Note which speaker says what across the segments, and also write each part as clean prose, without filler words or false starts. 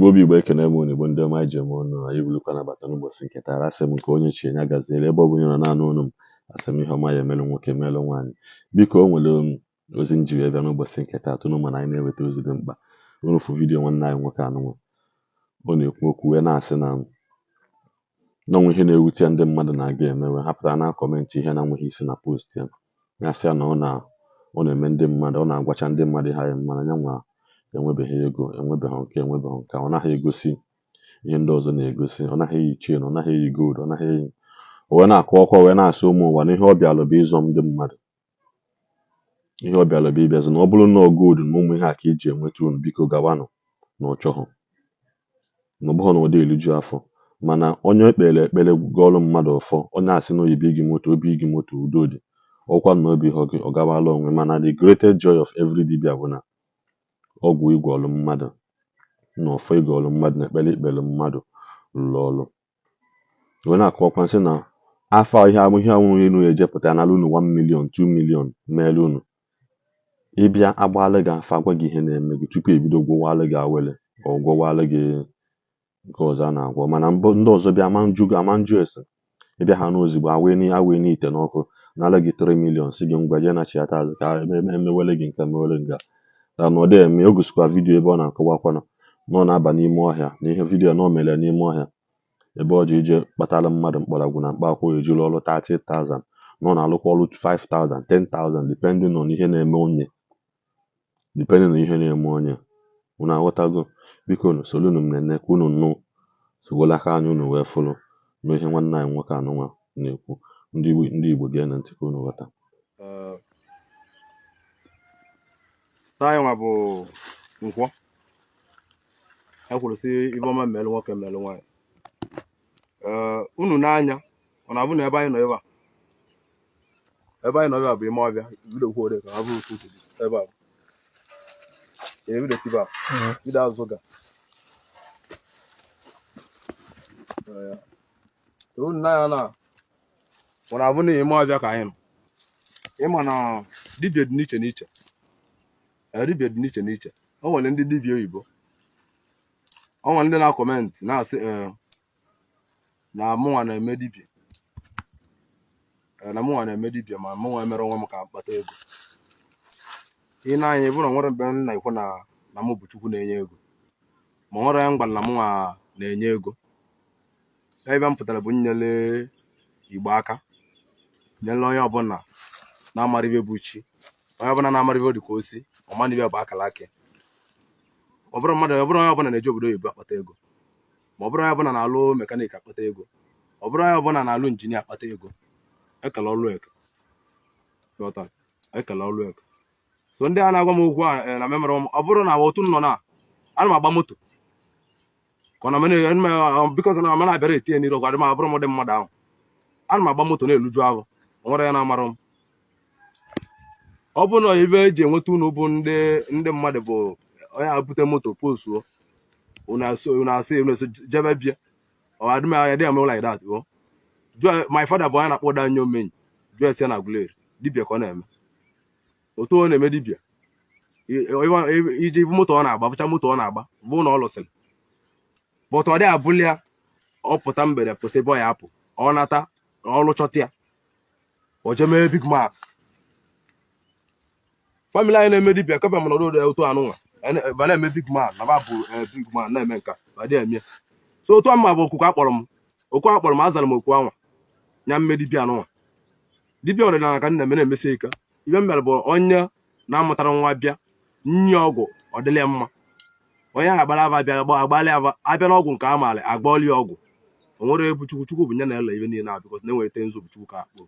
Speaker 1: Igbo bụ Igbo, ekene m unu. Igbo ndị ọma ji eme ọnụ, anyị bulukwa nabata n'ụbọchị nke taa. Asị m nke onye chi ya gaziere. Ebe ọ bụla ị nọ na-anụ olu m, asị m ihe ọma ya emelụ nwoke, melụ nwaanyị. Biko, o nwere ozi m ji wee bịa n'ụbọchị nke taa. Tụnụ mana anyị na-eweta ozi dị mkpa. Unu fụ video nwanne anyị nwoke anụnwa, ọ na-ekwu okwu wee na-asị na n'ọnwa ihe na-ewute ya, ndị mmadụ na-aga emewe ha pụtara na comment ihe na-enweghị isi na post ya. Ya sị ya na ọ na-eme ndị mmadụ, ọ na-agwacha ndị mmadụ ha ya mana ya nwa enwebeghị ego, enwebeghị nke, enwebeghị nke. Ọ naghị egosi ihe ndị ọzọ na-egosi, ọ naghị eyi chain, ọ naghị eyi gold, ọ naghị eyi. O wee na-akụ ọkwa wee na-asị ụmụ ụwa na ihe ọ bịalụ bụ ịzọ ndị mmadụ, ihe ọ bịalụ bụ ịbịazụ na ọ bụrụ na ọ gold na ụmụ ihe a ka iji enweta unu, biko gawanụ na ọ chọghọ na ọ bụghị na ọ dị eliju afọ. Mana onye ekpere ekpere gọọlụ mmadụ ọfọ, onye asị na oyibi gị moto, obi gị moto, udo dị ọkwa na obi họ gị, ọ gawala onwe. Mana the greatest joy of every dibia bụ na ọgwụ ịgwọlụ mmadụ na ọfọ ịgọlụ mmadụ na ekpere ikpere mmadụ rụrụ ọrụ. Wee na-akọwakwa sị na afọ ihe ahụ, ihe ahụ enu ejepụta n'ala unu 1 million, 2 million meelu unu ịbịa agbalị gị afa, gwa gị ihe na-eme gị tupu ebido gwọwalụ gị awele ọ gwọwalụ gị nke ọzọ a na-agwọ. Mana mbụ ndị ọzọ bịa ama njụ gị, ama njụ ese ịbịa ha n'ozigbo awee n'ite n'ọkụ nala gị 3 million, si gị ngwa jee na chiata azụ ka emewele gị nke, emewele gị nke a na ọ dị eme. O gosikwa video ebe ọ na-akọwakwa na ọ na-aba n'ime ọhịa, na ihe video na o mere n'ime ọhịa ebe ọ ji ije kpatara mmadụ mkpọrọgwụ na mkpa akwụkwọ ejiri ọrụ 30,000, na ọ na-alụkwa ọrụ 5,000, 10,000, depending on ihe na-eme onye, depending on ihe na-eme onye. Unu aghọtago? Biko nu solunu m nene ka unu nụ sogolo aka anya unu wee fụrụ nụ ihe nwanne anyị nwoke anụnwa na-ekwu. Ndị Igbo, ndị Igbo, gee na ntị ka unu ghọta.
Speaker 2: Anyị nwa bụ nkwọ e kwuru sị ife ọma melụ nwoke, melụ nwaanyị. Ee, unu n'anya ọ na-abụ na ebe anyị nọ ebe a, ebe anyị nọ ebe a bụ ime ọbịa. Bido kwuo ka ha bụrụ otu dị ebe a, ebido tiba bido azụ ga. Ee, unu n'anya na ọ na-abụ na ime ọbịa ka anyị nọ. Ịma na dibịa dị n'iche n'iche. Ee, dibịa dị n'iche n'iche. O nwere ndị dibịa oyibo, o nwere ndị na-acomment na-asị, ee, na mụnwa na-eme dibịa, ee, na mụnwa na-eme dibịa, ma mụnwa emere onwe m ka m kpata ego. Ị na-anya ịbụ na nwere mgbe m na-ekwu na mụ bụ Chukwu na-enye ego, ma nwere ya mgba na mụnwa na-enye ego. Ebe m pụtara bụ nyere Igbo aka, nyere onye ọbụla na-amara ibe bụ chi, onye ọbụla na-amara ibe dị ka osi ọma na ibe bụ akara aka. Ọ bụrụ mmadụ, ọ bụrụ onye ọbụla na-eje obodo oyibo akpata ego, ma ọ bụrụ onye ọbụla na-alụ mechanic akpata ego, ọ bụrụ onye ọbụla na-alụ engineer akpata ego. Ekele ọlụ eke. Ghọtara? Ekele ọlụ eke. So ndị a na-agwa m okwu a, na memere m, ọ bụrụ na otu m nọ na ana m agba moto ka ọ na biko na m na-abịara etinye n'iru ọgwa adị m abụrụ m dị mmadụ ahụ. Ana m agba moto na-eluju ahụ, o nwere ya na-amarụ m. Ọ bụrụ na ibe eji enweta unu bụ ndị mmadụ bụ onye a bute moto postuo, unu asị, unu asị, unu eso jebe bịa. Ọ adị m adị eme like that. O jụọ my father bụ onye na-akpọ Danyo Omenyi, jụọ esi na Aguleri, dibịa ka ọ na-eme. Otu ọ na-eme dibịa, iji ibu moto ọ na-agba, bụcha moto ọ na-agba bụ na ọ lụsịrị, but ọ dị abụli ya, ọ pụta mgbede, pụsị ebe ọ ya apụ, ọ nata ọlụ chọta ya, o jee mee big man. Family anyị na-eme dibịa kebe m nọrọ otu anụnwa ba na-eme big man na ba bụ big man na-eme nka ba dị eme. So otu ama bụ okuku akpọrọ m, oku akpọrọ m, azara m oku anwa nya mme dibịa anụnwa. Dibịa ọdịnala ka m na-eme, na-emesi ike. Ibe m mere bụ onye na-amụtara nwa bịa nye ọgwụ, ọ dịla ya mma. Onye ahụ agbara ava bịa agbalị ava abịa n'ọgwụ nke amaala agbọọli ya ọgwụ. O nwere ebu Chukwu, Chukwu bụ nye na-ele ibe niile na because na-enweta nzu bụ Chukwu ka akpọ.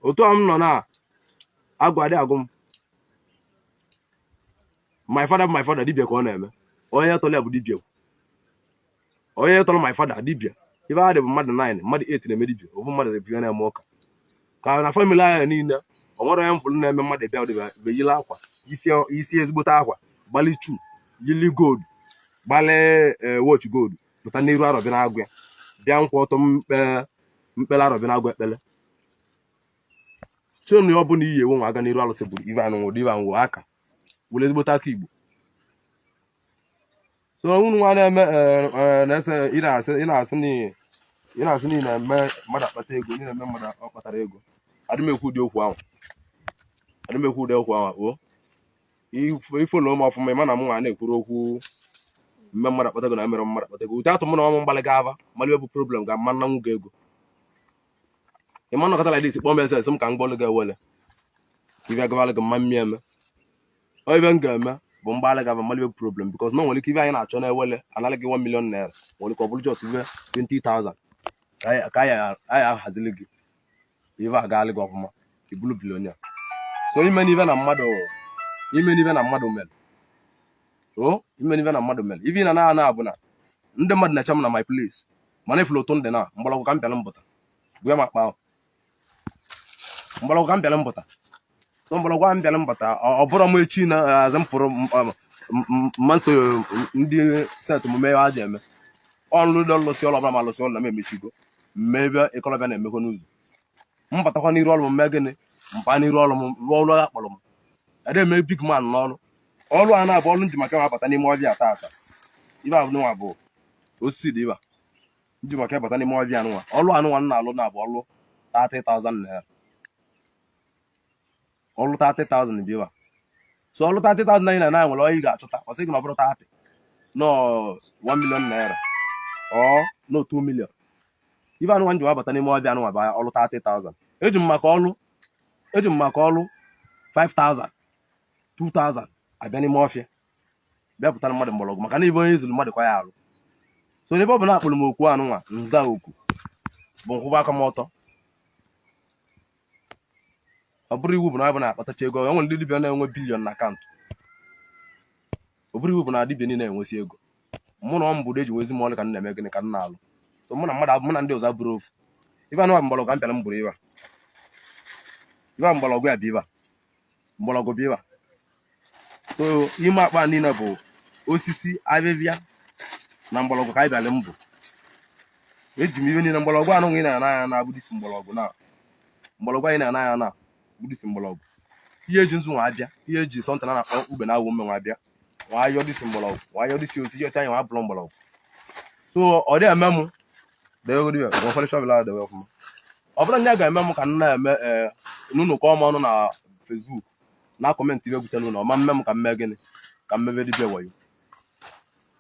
Speaker 2: Otu a m nọ na agụ adị agụ m. My father bụ my father dibịa ka ọ na-eme. Onye tọrọ ya bụ dibịa, onye tọrọ my father dibịa. Ibe ha dị bụ mmadụ 9, mmadụ 8 na-eme dibịa, ofu mmadụ bụ na-eme ụka. Ka na family anyị niile, o nwere onye m fụrụ na-eme mmadụ bịa dịbịa beyila akwa isi isi, ezigbote akwa, gbalị chu yili gold, gbalị watch gold, pụta n'iru arọbịa na-agụ ya bịa nkwụ ọtọ mkpe mkpele arọbịa na-agụ ekpele chonu. Ọ bụ na iyi ewu nwa aga n'iru alụsị bụ ive anụnwụ dị ive anụnwụ aka were ezigbote aka Igbo. So unu nwa na-eme na-ese, ị na-asị ị na-asị na ị na-asị na ị na-eme mmadụ akpata ego, ị na-eme mmadụ ọ kpatara ego. Adị m ekwu ụdị okwu ahụ, adị m ekwu ụdị okwu ahụ. O ifollow m ọfụma, ịma na m nwa na-ekwuru okwu mme mmadụ akpata ego na emere mmadụ akpata ego. Ute atụ m na ọmụ mgbalị ga-ava mmalị bụ problem ga mma nna nwugo ego. Ịma nọkọta like this, kpọọ m ese m ka m gbọlụ gị ewele ka ibe agawalụ gị mma mmịa eme. Ọ ibe m ga-eme bụ mgbalị gava mmalị bụ problem, because na o nwere ike ibe anyị na-achọ na-ewele analị gị 1 million naira, nwere ike ọ bụrụ just ibe 20,000 ka anyị ahazili gị ibe agalị gị ọfụma, ibulu billionaire. So ime n'ibe na mmadụ, ime n'ibe na mmadụ mere, o ime n'ibe na mmadụ mere ibe ị na na bụ na ndị mmadụ na-eche m na my place, mana ifulu otu ndị na mgbọrọgwụ ka m bịara mpụta bụ ya m akpa ahụ. Mgbọrọgwụ ka m bịara mpụta. So mgbọrọgwụ ahụ m bịara mpụta, ọ bụrụ m echi na aza m pụrụ mma nso ndị set omume ha ji eme ọlụ dị ọlụsị ọlụ ọbụla ma lụsị ọlụ na m emechigo mme ebe ịkọlọbịa na-emekọ n'ụzọ. M batakwa n'iru ọrụ m mee gịnị? Mpa n'iru ọrụ m rụọ ọrụ a kpọrọ m. Ada eme big man n'ọrụ. Ọrụ a na-abụ ọrụ nji maka abata n'ime ọbịa tata. Ibe abụ nwa bụ osisi dị ibe a nji maka abata n'ime ọbịa nwa. Ọrụ anụnwa m na-alụ na-abụ ọrụ 30,000 naira, ọrụ 30,000 bụ ibe a. So ọrụ 30,000 naira na nwere onye ị ga-achọta, ọ sị gị na ọ bụrụ 30 nọ 1 million naira ọ no 2 million. Ibe anụnwa nji abata n'ime ọbịa anụnwa bụ ọrụ 30,000. Eji m maka ọrụ, eji m maka ọrụ 5,000, 2,000 abịa n'ime ọfịa bịa pụtara mmadụ mgbọrọgwụ, maka na ibe onye zuru mmadụ kwa ya arụ. So n'ebe ọ bụ na akpụrụ m okwu anụnwa nza okwu bụ nkwụba aka m ọtọ. Ọ bụrụ iwu bụ na ọ bụ na-akpatacha ego, e nwere ndị dibịa na-enwe billion na account. Ọ bụrụ iwu bụ na dibịa niile enwesi ego. Mụ na ọ mbụdo eji nwezi m ọlụ ka m na-eme gịnị ka m na-alụ. So mụ na mmadụ, mụ na ndị ọzọ abụrụ ofu. Ibe anụnwa bụ mgbọrọgwụ ka m bịara m bụrụ ibe a. Ibe a mgbọrọgwụ ya bụ ibe a, mgbọrọgwụ bụ ibe a. So ime akpa niile bụ osisi ahịhịa na mgbọrọgwụ ka anyị bịara mbụ. Eji m ibe niile mgbọrọgwụ anụ ị na-ana anya na abụdisi mgbọrọgwụ na mgbọrọgwụ anyị na-ana anya na abụdisi mgbọrọgwụ. Ihe eji nzu nwa abịa, ihe eji sọnta na na-akpọ ube na awụ mme nwa abịa nwa ayọ disi mgbọrọgwụ nwa ayọ disi osisi ọcha anyị nwa abụrụ mgbọrọgwụ. So ọ dị eme m dewegodi ya nwekwara shovel ahụ dewe ọfụma. Ọ bụrụ na ya ga-eme m ka m na-eme ee n'ụnụ kọọ m ọnụ na Facebook na comment ibe gwute n'ụlọ ọma mme m ka m mee gịnị ka m mebe dibịa wayo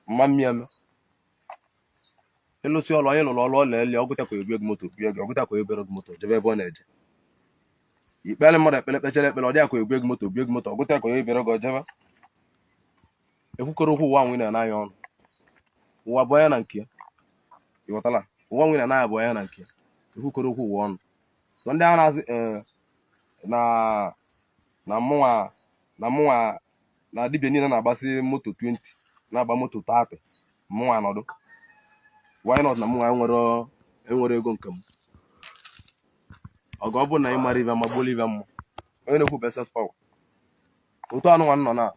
Speaker 2: mma mmịa eme ịlụsị ọrụ. Onye lụrụ ọrụ ọla eli ọgụta kwa ebu ego moto bie gị, ọgụta kwa ebere gị moto jebe ebe ọ na-eje. Ikpere mmadụ ekpere kpechere ekpere, ọ dị akwa ebu ego moto bie gị moto, ọgụta kwa ebere gị ojebe. Ekwukọrọ okwu ụwa nwe na-anya ọnụ. Ụwa bụ onye na nke ya, ịghọtala? Ụwa nwe na-anya bụ onye na nke ya. Ekwukọrọ okwu ụwa ọnụ. So ndị a na-asị ee na mụnwa na dibịa niile na-agbasi moto 20, na-agba moto 30, mụnwa nọdụ, why not? Na mụnwa enwere ego nke m. Ọgụ ọ bụrụ na ị mara ibe ma gbuola ibe mmụọ onye na-ekwu bụ SS power. Otu anụnwa nọ na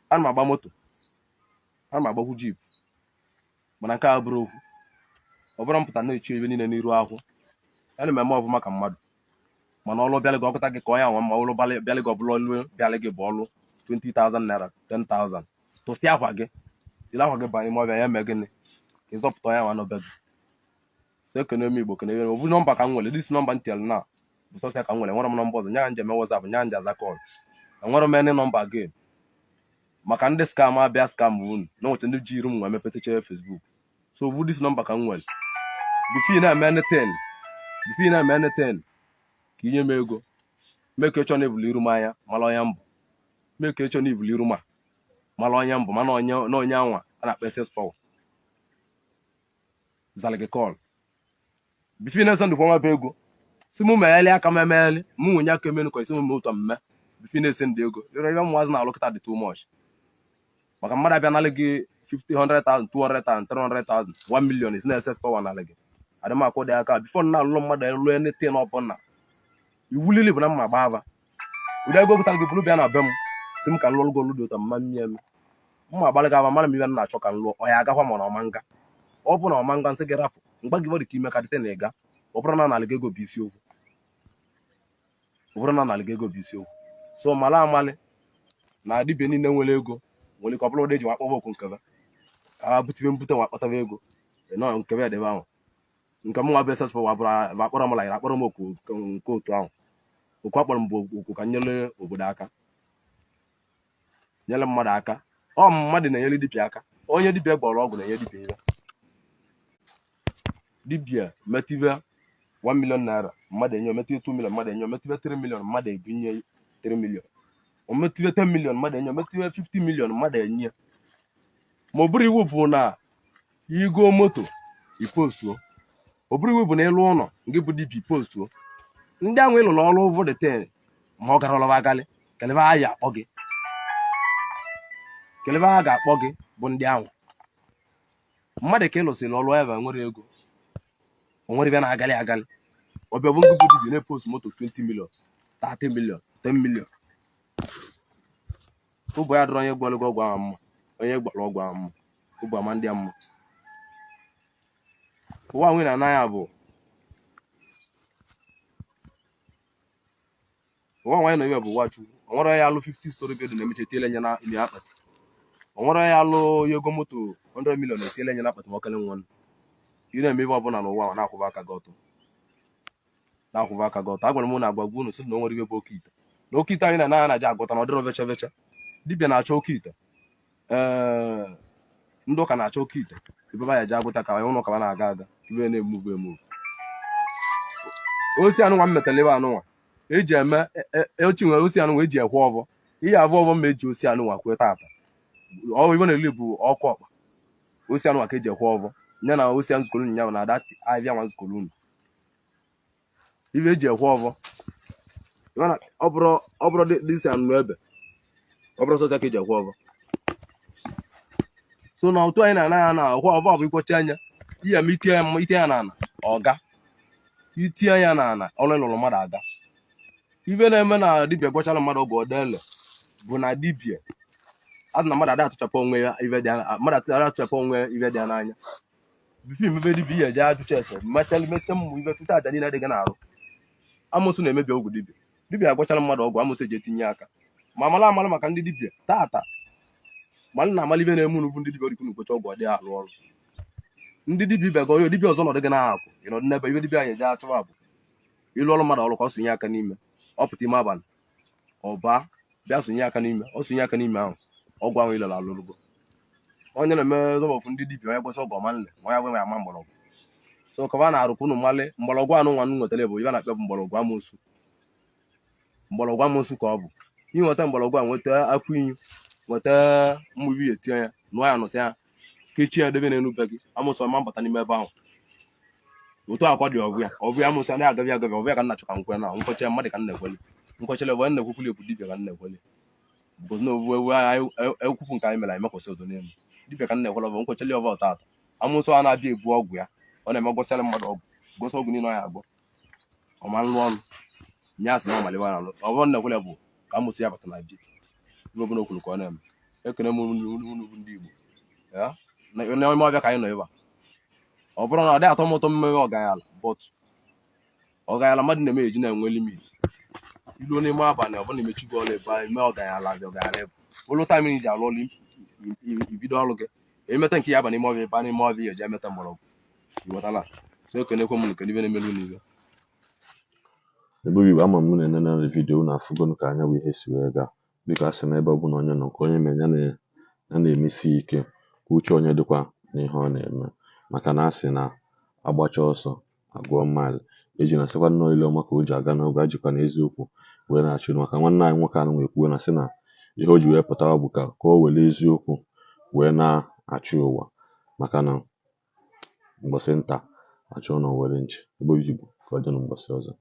Speaker 2: ana m agba moto, ana m agbakwu jeep, mana nke a bụrụ okwu ọ bụrụ mpụta na-echi ebe niile n'iru akwụ. Ana m eme ọfụma ka mmadụ, mana ọlụ bịalị gị ọkụta gị ka onye anwa mma. Ọlụ bịalị gị ọbụla ọlụ bịalị gị bụ ọlụ 20,000 naira, 10,000, tụsịa akwa gị, jiri akwa gị banye ime ọbịa ya mee gịnị ka ịzọpụta onye anwa nọbe gị. So ekene m Igbo, kene ọ bụ nọmba ka m nwere. This nọmba m tinyere na bụ sọsọ ka m nwere. Enwere m nọmba ọzọ nya njem WhatsApp, nya nje aza call. Enwere m any nọmba again, maka ndị scam abịa scam unu na nweta ndị ji iru m nwee mepetacha Facebook. So vu this nọmba ka m nwere. Before ị na-eme anything, before ị na-eme anything ka inye m ego, mee ka ịchọ na ebuli iru m anya mara onye mbụ, mee ka ịchọ na ibuli iru m a mara onye mbụ, mana onye na onye anwa a na-akpọ SS power zara gị call. Before ị na-ese ndụkwa nwa bụ ego si mụ megheli aka m emegheli mụ nwunye aka emenu ka isi m otu mme. Before ị na-ese ndị ego ịrọ ibe ụmụazị na-alụ kịta dị too much, maka mmadụ abịa nalị gị 50, 100,000, 200,000, 300,000, 1 million isi na-ese power nalị gị. Adị m akwụ dị aka before na alụlụ mmadụ elu anything ọbụla. Iwu lili bụ na mma gba ava ụdị ego pụtara gị bụrụ bịa na be m si m ka m lụọ gị ọlụ dị ụtọ mma mmie m mma agbalị gị ava mara m ibe m na-achọ ka m lụọ. Ọ ya agakwa ma na ọma nga, ọ bụ na ọma nga nsị gị rapụ mgba gị dị ka ime ka dịte na ịga. Ọ bụrụ na analị gị ego bụ isiokwu, ọ bụrụ na analị gị ego bụ isiokwu. So mala amalị na dibịa niile nwere ego nwere ike ọ bụrụ ụdị eji akpọba okwu nkebe. Ka butibe mbute nwa kpataba ego nọ nke be edebe ahụ nke m nwa bụ SS Power bụrụ akpọrọ m layere akpọrọ m oku nke otu ahụ. Oku akpọrọ m bụ oku ka nyere obodo aka, nyere mmadụ aka. Ọ mmadụ na-enyere dibịa aka. Onye dibịa gbọrọ ọgwụ na-enye dibịa ihe. Dibịa metive 1 million naira, mmadụ enye. Ometive 2 million, mmadụ enye. Ometive 3 million, mmadụ ebinye 3 million. Ometive 10 million, mmadụ enye. Ometive 50 million, mmadụ enye. Ma ọ bụrụ iwu bụ na igo moto ipostuo, ọ bụrụ iwu bụ na ịlụ ụlọ nke bụ dibịa ipostuo, ndị ahụ ịlụrụ ọrụ ụvụ dị 10 ma ọ gara ọlọba agalị kelebe ha ya akpọ gị, kelebe ha ga-akpọ gị bụ ndị ahụ mmadụ ka ịlụsịrị ọrụ ebe nwere ego o nwere ebe na-agalị agalị. Ọbịa bụ ndị bụ dibịa na-epost moto 20 million, 30 million, 10 million. Ụbụ ya dọrọ onye gwọrọ gị ọgwụ ahụ mma, onye gbara ọgwụ ahụ mma, ụbụ ama ndị a mma. Ụwa nwe na anaghị abụ ụwa nwaanyị nọ iwe bụ ụwa Chukwu. O nwere ya alụ 50 story building na-emechi etiele nye na ili akpati. O nwere ya alụ ya ego moto 100 million etiele nye na akpati. Ma okele nwa ị na-eme ibe ọbụla n'ụwa ahụ na-akwụba aka gị ọtọ, na-akwụba aka gị ọtọ. Agwara m na agwa gwa unu sị na o nwere ibe bụ oke ite na oke ite anyị na anaghị agwọta na ọ dịrọ vecha vecha. Dibịa na-achọ oke ite, ee, ndị ụka na-achọ oke ite ebe ya ji agwụta ka ụnụ ka na-aga aga ibe na-emuvu emuvu. Osi anụnwa m metara ebe anụnwa eji eme ochi nwere osi anụnwa eji ekwe ọvọ ihe abụọ ọvọ ma eji osi anụnwa kwe tata. Ọ ibe na-eli bụ ọkụ ọkpa. Osi anụnwa ka eji ekwe ọvọ ya na osi nzukọrọ unu ya na ada ahịa nwa nzukọrọ unu ibe eji ekwe ọvọ. Ọ bụrụ dịsi anụ ebe ọ bụrụ sọsọ ka eji ekwe ọvọ. So na otu anyị na-ana ya na ọkwa ọvọ bụ ikwochi anya ihe ma itinye ya itinye ya n'ala ọga itinye ya n'ala ọrụ ịlụrụ mmadụ aga. Ibe na-eme na dibịa gwachara mmadụ ọgwụ ọdele bụ na dibịa adị na mmadụ ada atụchapụ onwe ya ibe dị mmadụ ada atụchapụ onwe ya ibe dị ya n'anya bifo imebe dibịa ihe eje ajụcha ese mechaa mechaa mmụ ibe tụta aja niile adịghị n'arụ. Amụsụ na-emebi ọgwụ dibịa. Dibịa agwachara mmadụ ọgwụ amụsụ eji etinye aka ma amala amala maka ndị dibịa tata malụ na amala ibe na-eme unu bụ ndị dibịa ọdịkwu n'ukwecha ọgwụ ọ dị alụ ọrụ ndị dibịa ibe gị onye dibịa ọzọ nọdụ gị na-akụ ị nọdụ n'ebe ibe dibịa anyị eje achụwa bụ ịlụ ọrụ mmadụ ọrụ ka ọ sonye aka n'ime ọ pụta ime abalị ọ baa bịa sonye aka n'ime ọ sonye aka n'ime ahụ ọgwụ ahụ ịlọrọ alụrụgo. Onye na-eme zọbọfụ ndị dibịa onye gwesị ọgwụ ọma nle ma onye gwe ama mgbọrọgwụ so kọba na-arụkwa unu mmalị mgbọrọgwụ anụ nwa nwetara bụ ibe na-akpọ bụ mgbọrọgwụ amoosu. Mgbọrọgwụ amoosu ka ọ bụ inweta mgbọrọgwụ a nweta akwụ inyu nweta mmiri etinye ya nụọ ya nụsị ya kechie ya debe n'elu be gị amoosu ọma mbata n'ime ebe ahụ. Otu akwa dị ọgụ ya ọgụ ya amoosu anaghị agabi agabi ọgụ ya ka nna chọka nkwe na nkwechara mmadụ ka nna ekweli nkwechara ebe nna ekwukwuli bụ dibịa ka nna ekweli because na ovu ewu ekwupụ nke anyị mere anyị mekwụsị ọzọ n'elu dibịa ka nna ekweli ọbụ nkwechara ọbụ ọtata amoosu a na-abịa ebu ọgwụ ya ọ na-eme gwọsịara mmadụ ọgwụ gosi ọgwụ niile ọ ya agwọ ọma nlụ ọnụ nye asị na ọmaliwa na alụ ọ bụrụ na ekwele bụ ka amoosu ya bata na bi ibe ọbụla o kwuru ka ọ na-eme. Ekene m unu bụ ndị Igbo ya n'ime ọbịa ka anyị nọ ebe a. Ọ bụrụ na ọ dị atọ m ụtọ mmemme ọganyala but ọganyala mmadụ na-eme eji na-enwe limit iluo n'ime abalị ọ bụla imechigo ọrụ ebe ime ọganyala azị ọganyala ebe ụlụ taịm iji alụ ọrụ ibido ọrụ gị emeta nke ya aba n'ime ọbịa ebe n'ime ọbịa eji emeta mgbọrọgwụ ịghọtala. So ekenekwe m nke n'ibe na-emelu n'ibe
Speaker 1: Ebe Igbo ama m na-enene na vidiyo unu afụgonu ka anya bụ ihe si wee gaa. Biko asị m ebe ọbụla onye nọ nke onye mee ya na-emesi ike ka uche onye dịkwa n'ihe ọ na-eme maka na asị na agbacha ọsọ agụọ maịlụ eji na sịkwa nnọọ ile ọma ka o ji aga n'oge ajikwa na eziokwu wee na-achụ maka nwanne anyị nwoke anụ ekwuo na sị na ihe o ji wee pụtawa bụ ka o were eziokwu wee na-achị ụwa maka na mbọsị nta achụọ na owere nchi. Ebe Igbo ka ọ dị na mbọsị ọzọ.